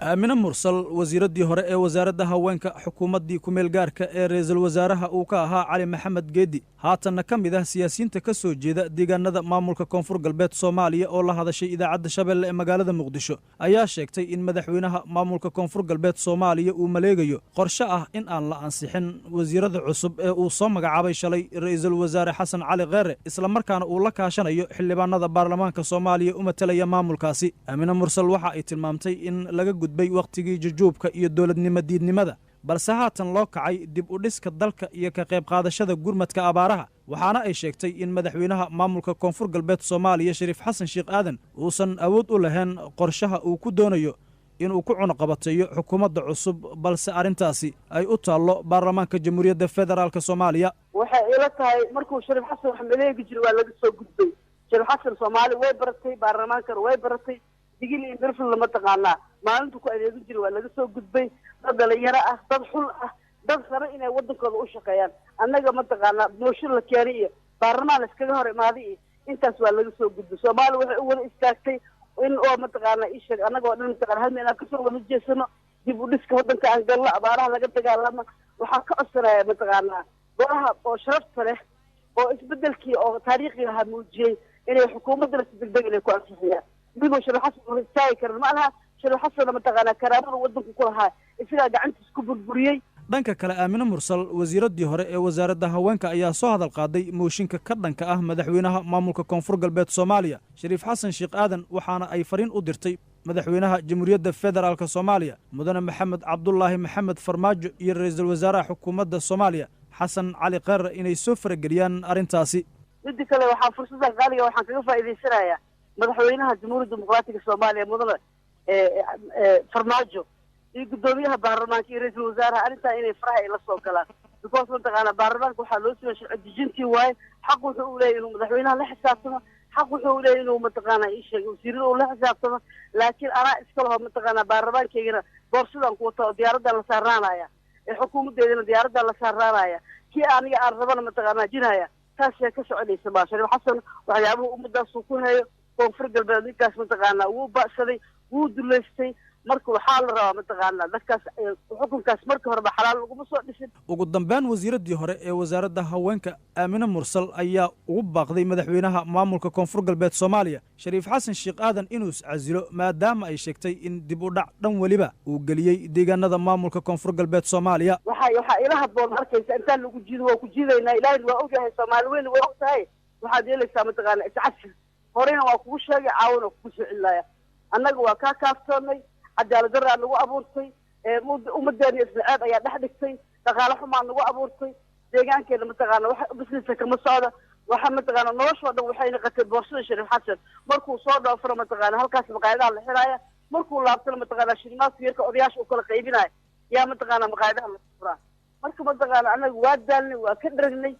Aamine Mursal, wasiiraddii hore ee wasaaradda haweenka xukuumaddii ku-meel gaarka ee ra-iisul wasaaraha uu ka ahaa Cali Maxamed Geedi, haatanna ka mid ah siyaasiyiinta ka soo jeeda deegaanada maamulka Koonfur Galbeed Soomaaliya, oo la hadashay idaacadda Shabeelle ee magaalada Muqdisho, ayaa sheegtay in madaxweynaha maamulka Koonfur Galbeed Soomaaliya uu maleegayo qorshe ah in aan la ansixin wasiirada cusub ee uu soo magacaabay shalay ra-iisul wasaare Xasan Cali Kheere, islamarkaana uu la kaashanayo xildhibaanada baarlamaanka Soomaaliya u matalaya maamulkaasi. Aamine Mursal waxa ay tilmaamtay in laga gudbay wakhtigii jujuubka iyo dowladnimo diidnimada, balse haatan loo kacay dib u dhiska dalka iyo ka qayb qaadashada gurmadka abaaraha. Waxaana ay sheegtay in madaxweynaha maamulka Koonfur Galbeed Soomaaliya Shariif Xasan Sheekh Aadan uusan awood u lahayn qorshaha uu ku doonayo inuu ku cunuqabateeyo xukuumadda cusub, balse arrintaasi ay u taallo baarlamaanka Jamhuuriyadda Federaalk Soomaaliya. Waxay ila tahay markuu Shariif Xasan wax maleegi jira waa laga soo gudbay. Shariif Xasan Soomaali way baratay, baarlamaankana way baratay, Digil iyo Mirfil mataqaanaa maalintu ku adeegin jira waa laga soo gudbay. Dad dhalinyaro ah, dad xul ah, dad raba inay waddankooda u shaqeeyaan, annaga mataqaanaa mooshin la keenay iyo baarlamaan la iskaga hor imaaday iyo intaas waa laga soo gudbay. Soomaaliya waxay u wada istaagtay in oo mataqaanaa isheeg annaga oo dhan mataqana hal meel aan kasoo wada jeesano, dib u dhiska waddanka aan galno, abaaraha laga dagaalamo. Waxaan ka codsanaya mataqaanaa golaha oo sharafta leh oo isbedelkii oo taariikhiga ahaa muujiyey inay xukuumaddana si degdeg inay ku ansixiyaan. Adigoo Shariif Xasan hor istaagi karan ma laha. Shariif Xasanna mataqaanaa karaamada waddanku ku lahaa isagaa gacantiis ku burburiyey. Dhanka kale, Aamine Mursal, wasiiraddii hore ee wasaaradda haweenka, ayaa soo hadal qaaday mooshinka ka dhanka ah madaxweynaha maamulka Koonfur Galbeed Soomaaliya Shariif Xasan Sheekh Aadan, waxaana ay fariin u dirtay madaxweynaha Jamhuuriyadda Federaalk Soomaaliya Mudane Maxamed Cabdulaahi Maxamed Farmaajo iyo ra-iisul wasaaraha xukuumadda Soomaaliya Xasan Cali Kheere inay soo farageliyaan arrintaasi. Midda kale, waxaa fursaddan qaaliga waxaan kaga faa'iidaysanayaa madaxweynaha Jamhuuriyadda Dimuqraatiga Soomaaliya Mudane Farmaajo iyo guddoomiyaha baarlamaanka iyo ra-iisul wasaaraha arrintaa inay faraha ay la soo galaan, because mataqaanaa baarlamaanka waxaa loo siman sharci dejintii waaye. Xaq wuxuu u leeyahy inuu madaxweynaha la xisaabtamo, xaq wuxuu u leeyahy inuu mataqaanaa isheeg wasiirada uu la xisaabtamo, laakiin anaa iska laho mataqaanaa baarlamaankaygana boorsadaan ku wata oo diyaaradaan la saarnaanaya ee xukuumaddeedana diyaaradaan la saarnaanaya, kii aniga aan rabana mataqaanaa jinaya. Taasee ka soconaysa maa. Shariif Xasan waxyaabuhu ummaddaasuu ku hayo Koonfur Galbeed, ninkaas mataqaanaa wuu ba'saday, wuu duleystay. Marka waxaa la rabaa mataqaanaa dadkaas xukunkaas marka horeba xalaal laguma soo dhisin. Ugu dambeyn, wasiiraddii hore ee wasaaradda haweenka Aamine Mursal ayaa ugu baaqday madaxweynaha maamulka Koonfur Galbeed Soomaaliya Shariif Xasan Sheekh Aadan inuu iscasilo, maadaama ay sheegtay in dib u dhac dhan weliba uu geliyey deegaanada maamulka Koonfur Galbeed Soomaaliya. Waxaa ila habboon arkaysa intaan lagu jiido waa ku jiidaynaa, Ilaahina waa ogyahay, Soomaali weyna waa og tahay. Waxaad yeelaysaa mataqaanaa iscasir. Horeyna waa kugu sheegay, caawina waa kugu soo celinaya. Annaga waa kaa kaaftoonay, cadaalad daraa nagu abuurtay, ummadeena isnaceeb ayaa dhex dhigtay, dhaqaale xumaa nagu abuurtay, deegaankeena mataqaana wax businessa kama socda, waxa mataqaana noloshoo dhan waxayna qatay boorsada Shariif Xasan. Markuu soo dhoofana mataqaana halkaas maqaayadaha la xiraaya, markuu laabtana mataqaana shilimaadka yarka odayaasha uu kala qaybinaya yaa mataqaana maqaayadaha la furaa. Marka mataqaana annaga waa daalnay, waa ka dheragnay.